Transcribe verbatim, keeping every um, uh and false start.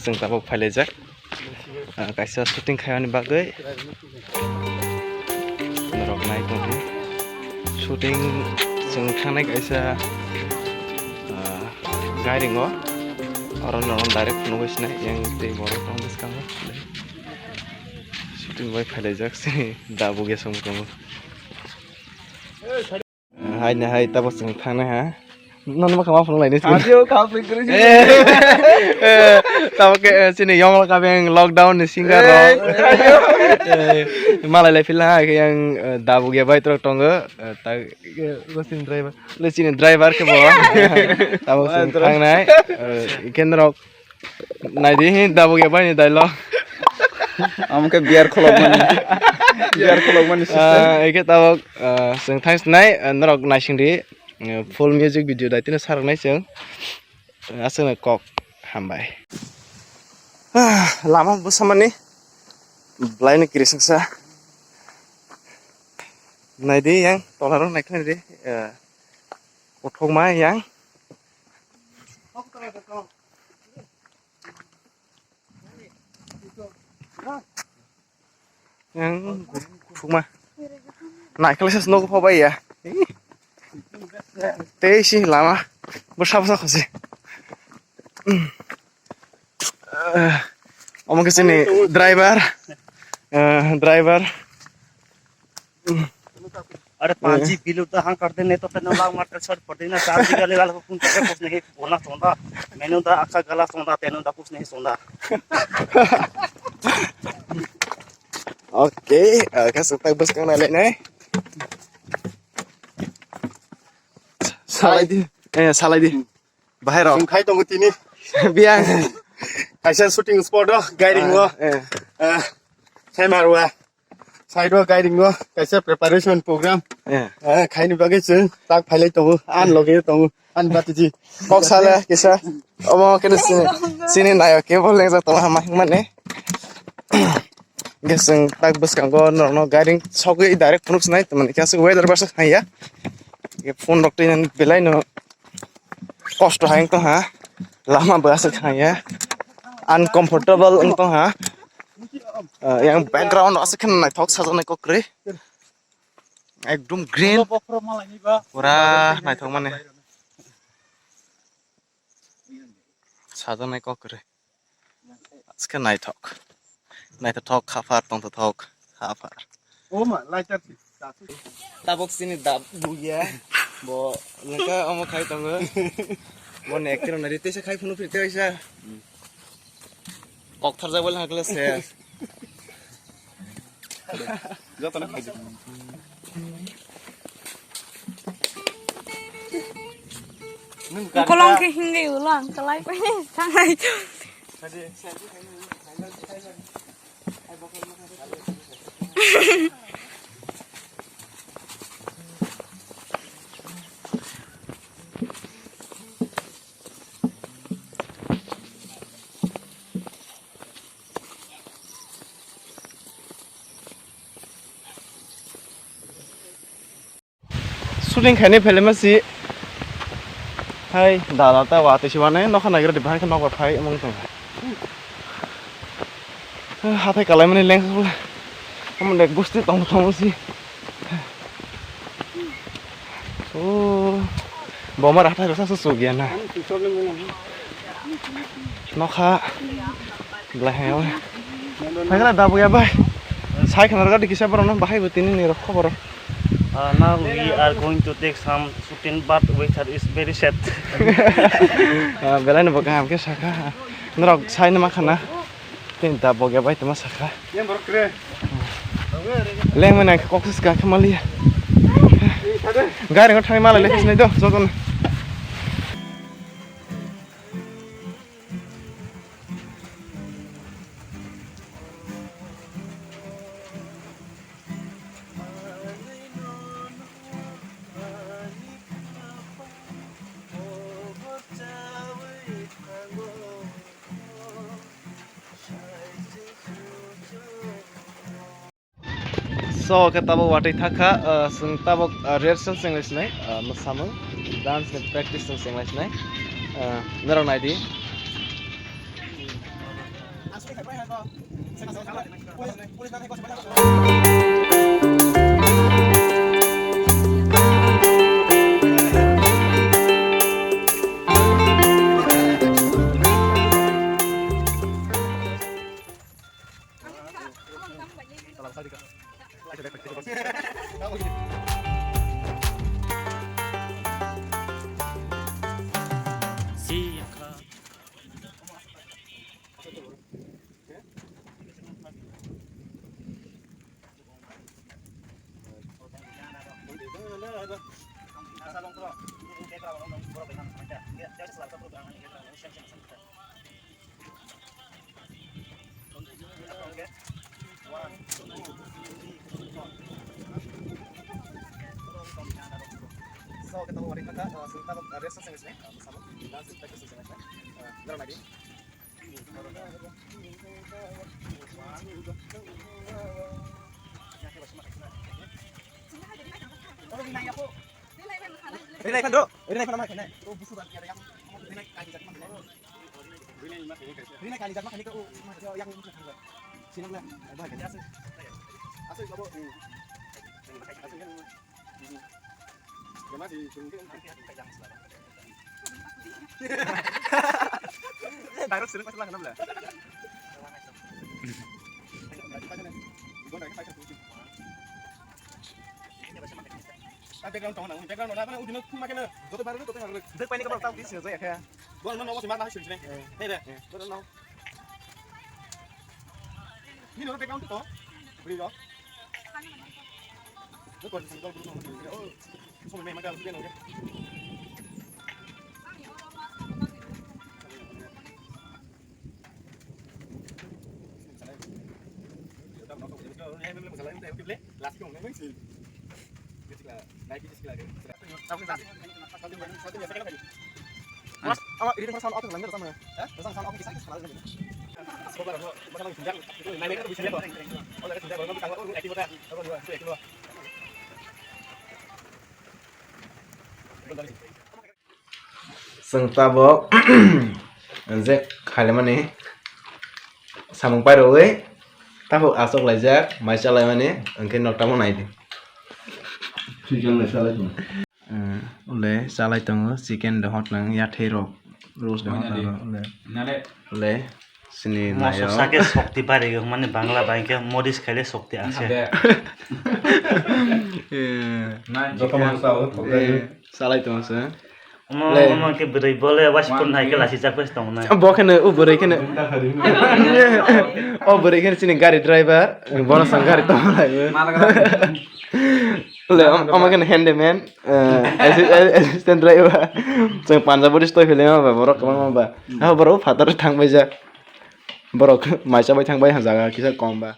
Chwng tabuk phailaijak, ah, kaisa shooting khaimani bagwi. Norok nai tongdi. Shooting chwng thangnai kaisa, ah, gairingo. Oro norok direct phunugwi sinai yang tei borok tong bwskango. Shooting bai phailaijak chini Dabu Gesong tongo. Hai na hai, tabuk chwng thangnai ha. Nono ma khama phunuk lainai chwng. Audio kha phunuk kwrwi se. Eh, eh, tabuk khe, eh, chini yong kabeng lockdown ni singer rok. Eh, malai lai phila ha, khe yang, eh, Dabu Gesong bai trok tongo. Eh, ta, eh, bo chini driver. Le chini driver khe bo. Tabuk chwng thangnai. Eh, iken rok. Naidi, Dabu Gesong ni dialogue. Amo khe beer kholokmani. Beer kholokmani system. Ah, eke tabuk, ah, chwng thanks nai, ah, norok naising di, ah, full music video dai tino sarok nai chwng. Ah, aswk no kok hambai. Ah, lama bwsamani belai no kirisingsa. Naidi yang tola rok naikhe naidi, ah, kothokma yang. Yang thukma. Naikhe se nogo phabai ya. Tei si lama. Bwsa bwsa khosi. Omo khe chini driver. Eh, driver. अरे पांची बिल उदा हाँ कर दे, नहीं तो तेरे लाग मार कर छोड़ पड़ देना। चार बीघा ले वाला को कुछ नहीं, कुछ नहीं बोलना चाहता। मैंने उदा अच्छा गला सुनता, तेने उदा कुछ नहीं सुनता। Okay, okay, so tak bus kang nai nai. Salai di. Eh, salai di. Bahai rok. Sung khai tongo tini. Biang. Kaisa shooting spot o, gairing o. Eh. Eh, Semarwa. Side o gairing o kaisa preparation program. Eh. Eh, khaini bagwi chwng tak phailai tongo. An loge tongo. An batiji. Kok sala kisa. Omo kene sini, sini nayo ke bol lengjak tongo hama hingmani. Ge chwng tak bwskango norokno gairing sogwi direct phunuk sinai, tamani khe aswk weather bwswk haiya. Ge phone rok twi belai no kosto hai wngtong ha. Lama bo aswk haiya. Uncomfortable wngtong ha. Ah, yang background aswk khe naithok sajaknai kok kwrwi. Ekdum green. Pura naithok mani. Sajaknai kok kwrwi. Aske naithok. Naithothok khaphar tongthothok khaphar. Oma, lighter si, dasu. Tabok sini dab buya. Bo lengka omo khai tongo. Bo nek tiro nari tesa khai phunu phir tesa. Kok tharjak bole hakle se. Jotono khaijak. Kolong ke hingde ulo ang kalai pe thangai. Shooting khainai phailema si. Hai, dada ta watwi si wane nokha naigra di bahai khe nokbar phai wng tong. Hathai kalaimani lengsa bole. Omo de gusti tong tong si. O, bomar hathai rwsa se chukya na. Nokha belai hai o. Phai khe na dabu ya bai. Sai khna rwgadi kisa borok no bahai bo tini ni rok khobor. Uh, now we are going to take some shooting, but weather is very sad. Ah, belai no bo kaham khe sakha. Norok sai no ma khana. Tini da bogya bai tongma sakha. Lengmani ang khe kok se swkang khe maliya. Gari ngo thangwi malai lekha sinai do jotono. So, khe tabuk watwi thakha, ah, chwng tabuk, ah, rehearsal chenglai sinai, ah, mwsamung, dance ni practice chwng chenglai sinai, ah, norok naidi. So, kita mau balik ke, eh, sebentar, eh, rest session ini, eh, bersama. Kita sebentar ke session ini. Eh, kita lagi. Rinai phan do, rinai phan ma khainai. Rinai kani jat ma khainai. Rinai kani jat ma khainai ka o ma yang ma khainai. Sinang na, ba khainai. Asal, asal babo. Asal yang. Gama si sungke. Direct sini pas lang kenapa? Ah, background tong nang, background nang, udino thum makena. Joto bareng, joto bareng. Dek paini kabar tau kisi jaya kaya. Gua nang nang masih marah sih sini. Hei deh. Gua nang. Ini lo background tuh. Beri lo. Gua kondisi gua belum mau. Oh, semua memang kalau sudah nang. Chwng tabuk je khailaimani samung pairogwi tabuk achuk laijak mai chalaimani, hwnkhe nok tamo naidi. Chicken le chalai tongo. Ule chalai tongo, chicken de hot nang, yathai rok, roast de hot nang, ule. Nale. Ule. Sini moso nayo. Sake shokti bari mane Bangla bai khe moris khaile shokti ase. Abe. Eh. Nai joto chicken. Moso sao, eh, salai tong se. Omo, le. Omo khe bwrwi bole waspun hai khe lasi jak pes tong nai. Bo kheno, o bwrwi kheno. O bwrwi kheno chini gari driver, bono sang gari tong lai. Mana kata? Le, om-, omo kheno handyman, eh, assi-, assistant driver. Chwng Punjab body stoi philai ma ba, borok kwbangma ba. Ha, borok phataro thang bai jak. Borok mai chabai thang bai ha jaga kisa kom ba.